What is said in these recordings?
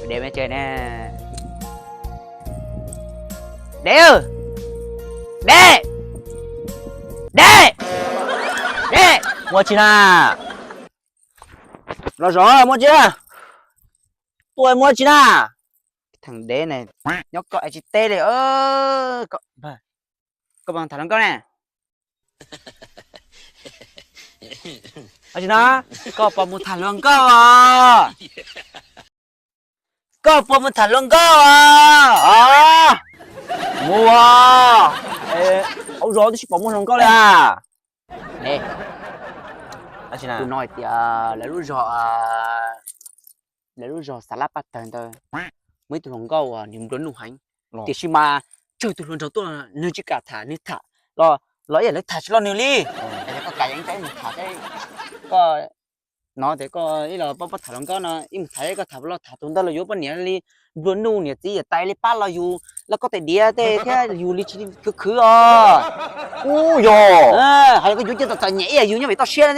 Dev me ntses ne. Dev, dev, dev, dev, muaj tsi na? Los zov muaj tsi? Tuaj muaj tsi na? Thaum dev ne, nyob koj es tsis teb li. Koj puas tham hluas nkauj ne? Tsis na, koj puas mus tham hluas nkauj os? Koj puas mus tham hluas nkauj os? Mus os. Ub, zov twb tsis pom muaj hluas nkauj li a. Tus no hais tias lawv lub zos, lawv lub zos Xav Lab Paj Tawg ntawd muaj ib tug hluas nkauj uas nws nplua nuj heev, tiam sis mas tsawg tus hluas nraug tuaj nws tsis kam tham, nws tham los los ib yam li tham tsis los nws li. Koj kam yeej ib mus tham, koj no tias koj ib los paub paub tham hluas nkauj no, ib mus tham, koj tham los tham tus ntawd los yuav poj niam li, nplua nuj niam txiv yawm tais li pab los yus laj koj tais diav tej thiab yus li tsis khwv khwv os. Ub yog, hos yog koj yuav cia txom txom nyem ib yam yus nyob pem toj siab,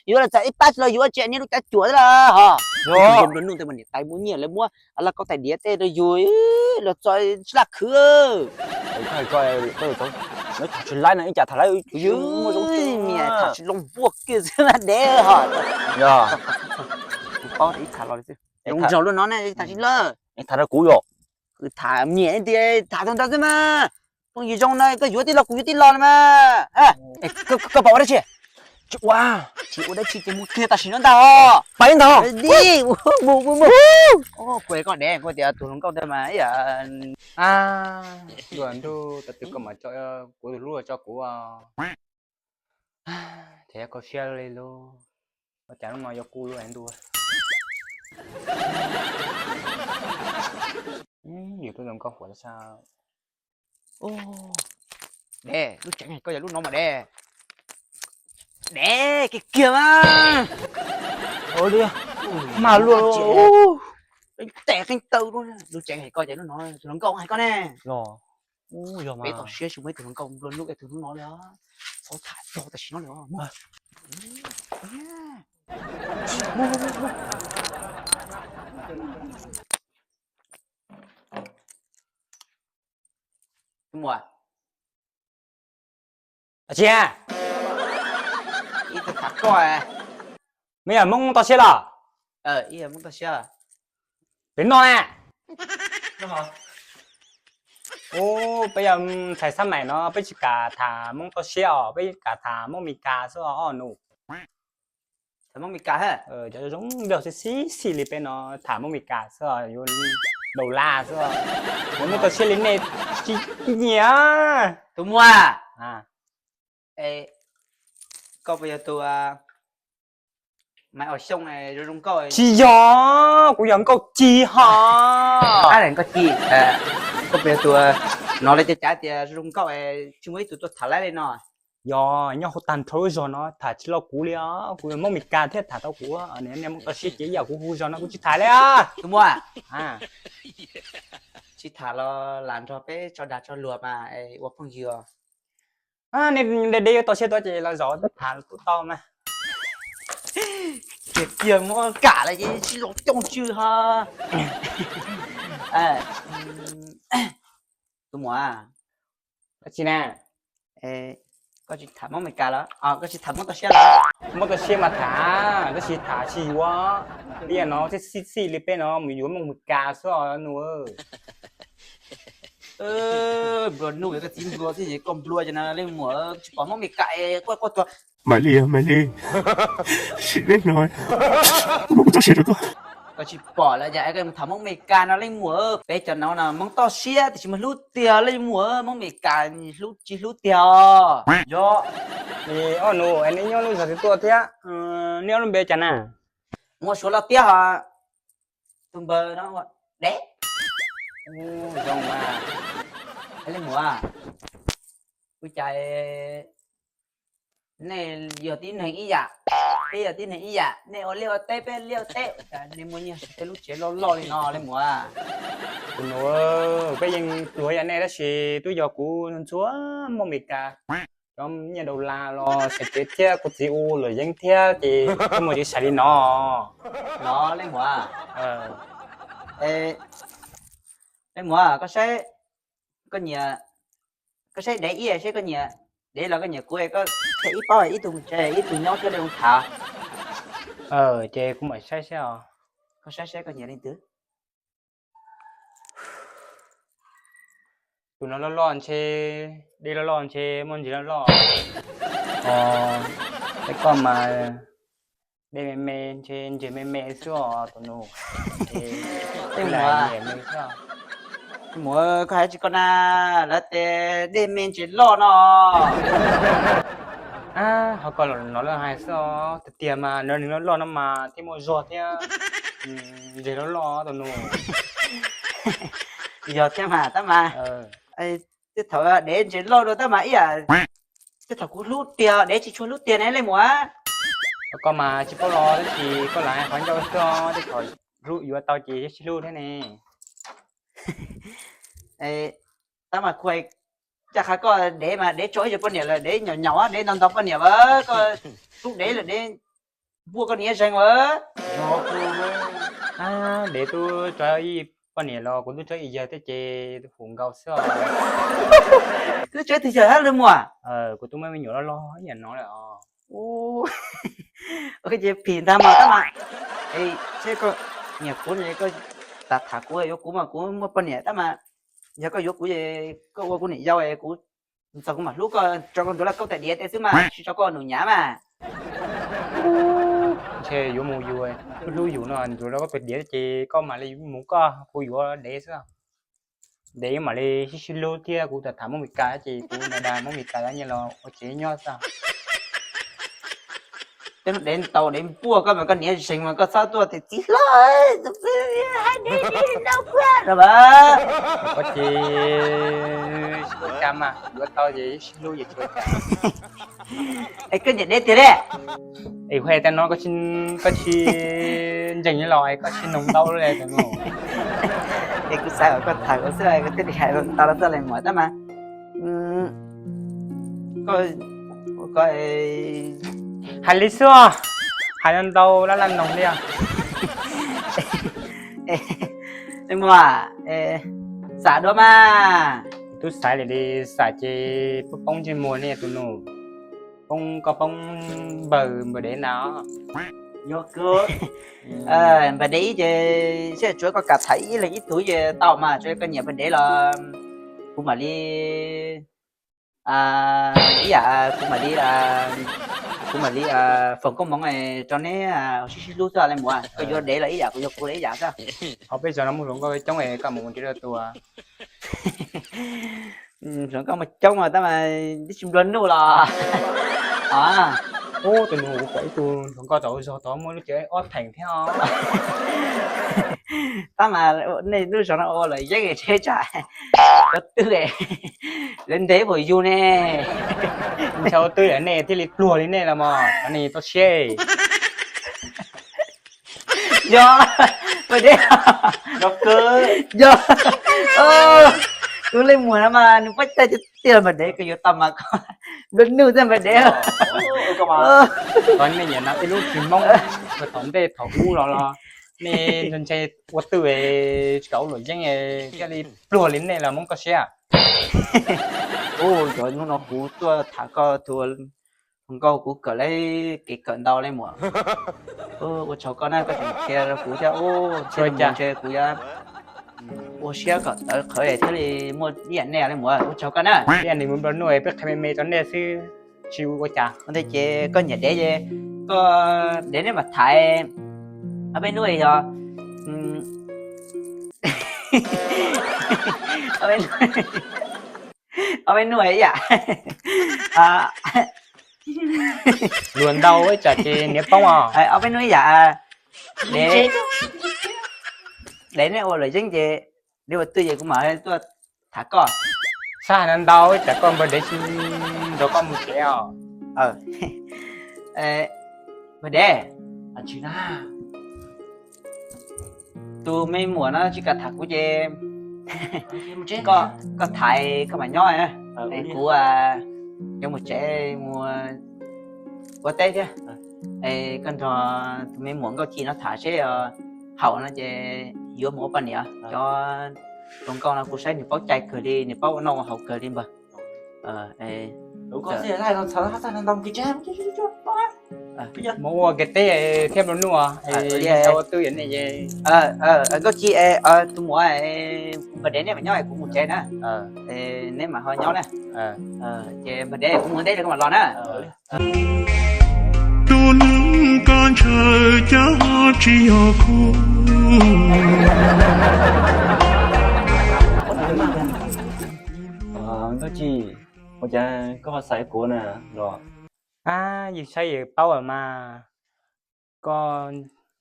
yuav los txais ib pab tsis los yuav, tsis niaj lub cav cuam thiab los hos. Nplua nuj tej mas niam tais muaj nyiaj lawv muab laj koj tais diav tej rau yus los txo tsis laj khwv. Lawv tham tsis laib no ib cas tham laib, tham tsis zoo npuaj kiag xwb na dev hos. Yog, kuv paub ib tham los li xwb, zoo nraug lub no ne tham tsis lawm. Tham rau kuv yog, tham nyiam tias tham tus ntawd xwb mas. Phooj ywg zoo na, koj yuav tij los kuv yuav tij los no mas. Koj pom ua dab tsi? Tsis ua, tsis ua dab tsi ces mus kiag tam sim no ntag os. Pais ntag. Mus mus mus. Kuv koj dev kuv tias tus hluas nkauj ntawd mas ib yam, dua ntuj tau twg koj mam tso kuv tus hlub tso kuv. Thiab koj siab li lub, ua cas lub no yuav kuv lub ntuj. Yus tus hluas nkauj huam xwb. Dev, lub tseev hais koj yog lub no mas dev. Dev, kiag kiag mas. Mas luaj, qeeb tes qeeb taw, lub tseev hais koj ces lub no, tus hluas nkauj hais koj ne. Los, yog mas. Peb toj siab tsis muaj ib tug hluas nkauj nplua nuj ib tug hnub no li os. Txhob tham txog tam sim no li os. Tus muam, tsis, ib tug tham koj, mej yog Hmoob toj siab los? Ib yog Hmoob toj siab. Pem no na. Ub, peb yog ntxhais xab maim no peb tsis kam tham Hmoob toj siab os, peb kam tham Hmoob Mes Kas xwb os nus. Tham Hmoob Mes Kas, cov zoo nraug xib xib li peb no tham Hmoob Mes Kas xwb os, yuav daus laj xwb os. Yuav Hmoob toj siab li nej tsis nyiam. Tus muam, koj puas yog tus Maiv Os Xyooj zoo zoo nkauj? Tsis yog, kuv yog Nkauj Ci hos. Nkauj Ci, koj puas yog tus no lawv cov cav tias zoo zoo nkauj tsis muaj ib tug tuaj tham laib li no? Yog, nyob hauv tag nrho lub zog no tham tsis los kuv li os, kuv yog Hmoob Mes Kas thiaj tham tau kuv, niag Hmoob toj siab ces ib yam kuv hu zog no kuv tsis tham li. Tus muam, tsis tham los lam nrog peb tso dag tso luag mas ua phooj ywg. Nej de de toj siab tuaj ces los zaum peb tham kuj tau mas. Kiag kiag muab kam lawm ces tsis los coj tsw ho. Tus muam, dab tsi na? Koj tsis tham Hmoob Mes Kas los? Koj tsis tham Hmoob toj siab los? Hmoob toj siab mas tham, tab sis tham tsis yuav. Ib yam no xib xib li peb no mus yuav Hmoob Mes Kas xwb os nus. Nplua nuj, koj txiv nplua thiab koj nplua ces na leej muam, tsis pom Hmoob Mes Kas quaj quaj tuag. Maiv Lis, Maiv Lis, sim neej no kuv muab kuv txoj sia rau koj. Koj tsis pom lawm ces koj mus tham Hmoob Mes Kas no leej muam. Peb cov no no Hmoob toj siab tiam sis mas hlub tiag leej muam, Hmoob Mes Kas hlub tsis hlub tiag os. Yog, es ob nus es nej nyob lub zos twg tuaj thiab? Nej ob lub npe cas na? Muaj Suav Los Tiab hos. Tus npawg no Dev. Zoo mas. Leej muam, ua cas nej yog tib neeg ib yam, peb yog tib neeg ib yam, nej ua liaj ua teb peb liaj ua teb, cas nej muaj nyiaj tej lub tsev loj loj li no leej muam? Tus nus, peb yeej pluag yam nej tab sis twb yog kuv ntxhua Hmoob Mes Kas, cov nyiaj daus las los xaiv tsev thiab kuv txiv ua luam yeeb thiab ces kuv muaj tsev xaiv li no. No leej muam, Ej, ej muam, koj saib, koj nyiam, koj saib dev ib seb koj nyiam dev los koj nyiam kuv, koj qhia ib paub ib tug mus tsev ib tug nyob thiab li mus tham. Ces kuv mam saib seb os. Koj saib seb koj nyiam leej twg. Tus no loj loj ntshe dej loj loj ntshe muaj ntses loj loj. Os, es koj mas dej me me ntshe ntses me me xwb os tus nus. Ej muam, koj hais tsis koj na, lawv tias dej me ntses loj no. Ho koj los no lawv hais xwb os, tiag tiag mas nws loj loj no mas thiaj muaj zog thiab ntses loj loj tus nus. Yog thiab mas tab mas, tej thaum dev ntses loj dua tab mas ib yam, tej thaum kuv hlub tiag dev tsis tshua hlub tiag ne leej muam. Koj mas tsis paub los tab sis koj lam hais qhov ncauj xwb os, tej thaum hlub yuav tau ces sib hlub thiab ne. Tab mas kuv hais, cas qhov koj dev mas dev tso ib co poj niam lawm, dev nyaum nyaum dev ntau ntau poj niam as, koj hlub dev lawm dev npuaj koj niam zeeg as. Dev twb tso ib poj niam los kuv twb tso ib yawg thiab ces tus hu nkaus xwb os. Twb tso ib tug yawg hab leej muam. Kuv twb muaj me nyuam loj loj ib yam no lawm os. Ces phim ntag mas tab mas, seb koj nyiam kuv no koj tham tham kuv yuav kuv mas kuv muaj poj niam tab mas, yog koj yuav kuv es koj ua kuv niam yau es kuv, txog kuv mam hlub koj tso koj ntuav lauj kaub tais diav tej xwb mas tsis tso koj num nyav mas. Ntshe yuav mus yus, hlub hlub yus no ntuav lauj kaub tais diav ces koj mam li mus koj, kuv yuav dev xwb. Dev mam li sib sib hlub thiab kuv tham tham muab Mis Kas ces kuv dag dag muab Mis Kas nyiaj los ua tsev nyob xwb. Dev ntau dev npuaj koj mas koj niam zeeg mas koj txhob tuaj tias txiv hlob, dev ntau kuab no mas. Koj ces sib hlub cas mas yuav tau ces sib hlub ces tsuav cas. Es koj nyiam dev tiag li. Es hu tas no koj tsis ntseeg los koj tsis noog ntau li tus nus. Es kuv xav kom koj tham kuv xwb koj thiaj li hais tau los txog leej muam tab mas. Hais li xwb, hais ntau lab laj noog li os. Muam, xav dua mas. Twb xaiv li li, xav ces poob poob ntsej muag li tus nus. Poob koj poob npawg npawg dev ntag. Npawg dev ib ces seb tsuav koj kam tham ib leeg ib tug ces tau mas, tsuav koj nyiam npawg dev los kuv mam li ib yam, kuv mam li, kuv mam li foom koob hmoov rau neb sib sib hlub xwb leej muam. Koj yuav dev los ib yam, kuv yuav kuv los ib yam xwb. Ho peb zos no muaj hluas nkauj coob es koj mus nrhiav rau tus. Hluas nkauj muaj coob mas tab mas twb tsis nplua nuj los. Ub, tus nus kuv pom ib tug hluas nkauj tom zos tod muaj lub cev ob theem thiab os. Tab mas nej lub zos no ua luam yeeb tsheb tsam ua twj, lawv ntes puas yug ne. Ntshe ua twj nej thiaj li pluag li nej los mas, cov neeg txoj siab. Yog, npawg dev, yog, tus leej muam no mas nws pab cai tiag tiag npawg dev, koj yuav tau mas koj nplua nuj xwb npawg dev. Koj nej nyiam no tej lub tsis Hmoob, thaum ntej thaum ub los los nej ntshe ua twj tsis kam ua luam yeeb thiaj li pluag li nej los Hmoob txoj siab. Ub, cov hnub no kuv tuaj tham koj tus hluas nkauj kuv kawm lawm kev kawm ntau leej muam. Ua tsaug koj na, koj tseem qhia rau kuv thiab. Ua cas ntshe kuv yuav ua siab kom tawv qhawv thiaj li muaj ib yam nej leej muam. Ua tsaug koj na. Ib yam nws mus nplua nuj peb qhia me me rau nej xwb, tsis ua cas. Ua ntej ces koj nyiam dev ces koj dev nej mam thaiv. Ob peb hnub yog, ob peb hnub ib yam. Luag ntau ib tsam ces niam poob os. Ob peb hnub ib yam. Dev, dev nej ua luam yeeb ces, dev ua twj ces kuv mam tuaj tham koj. Xab hais no ntau ib tsam koj npawg dev tsis nrog koj mus tsev os. Npawg dev, tsis na, tus me muam no tsis kam tham kuv ces koj thaiv koj mam nyob. Es kuv yuav mus tsev mus ua teb thiab. Es koj nrog tus me muam Nkauj Ci no tham seb haum no ces yuav mus ua poj niam. Cov hluas nkauj no kuv saib nws paub cai kawg li, nws paub ua noj ua haus kawg li npawg. Mus ua kev teb thiab nplua nuj, ua twj ywm ne. Nkauj Ci, tus muam, kuv npawg dev neb mam nyob kuv mus tsev na. Neb mam ho nyob na. Ces npawg dev kuv mus ua ntej kuv mam los na. Tus neeg koj ntshaw cas ho tsis yog kuv. Nkauj Ci, ua cas koj ho xaiv kuv na los? Ab, yus saib yus paub lawm mas. Koj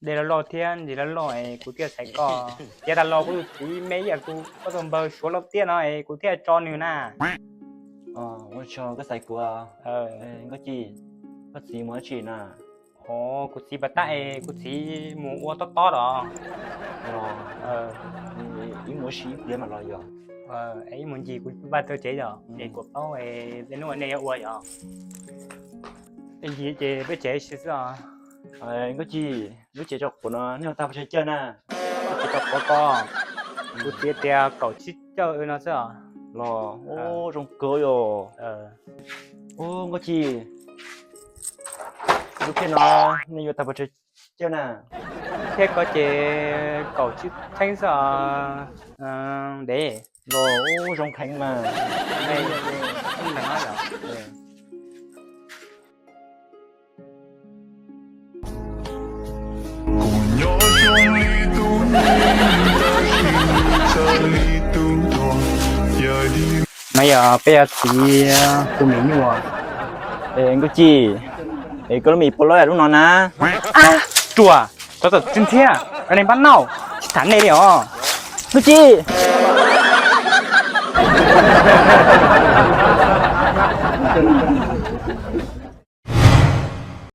dej loj loj thiab ntsis loj loj es kuv thiaj xaiv koj. Yav tas los kuv tus txiv me ib yam kuv, koj tus npawg Suav Lauj Tiaj no es kuv thiaj tso nws na. Ua tsaug koj xaiv kuv. Nkauj Ci, koj txiv mus dab tsi na? Kuv txiv pas tab es kuv txiv mus ua tob tob los. Ib mus ua si ib pliag mam los yog? Ib mus ncig kuv pab taw tsev yog es kuv paub es tej hnub nej yuav ua yog. Ncig ces peb tsev si xwb os. Nkauj Ci, lub tsev tso quav no nej ua tag pes tsawg cawj na? Lub tsev tso quav ko, kuv txiv tias kaum tsib cawj no xwb os. Los, zoo kawg yom. Nkauj Ci, lub tsev no nej yuav tag pes tsawg cawj na? Tsev ko ces kaum tsib txheeb xwb os. Dev, los zoo kheev mas. No yog peb yog txiv tus me nyuam. Nkauj Ci, es koj lub me puas loj lub no na? Ruam, tsov tom txiv ntxhiab, neeg npab nauj, tsis tham nej li os. Nkauj Ci.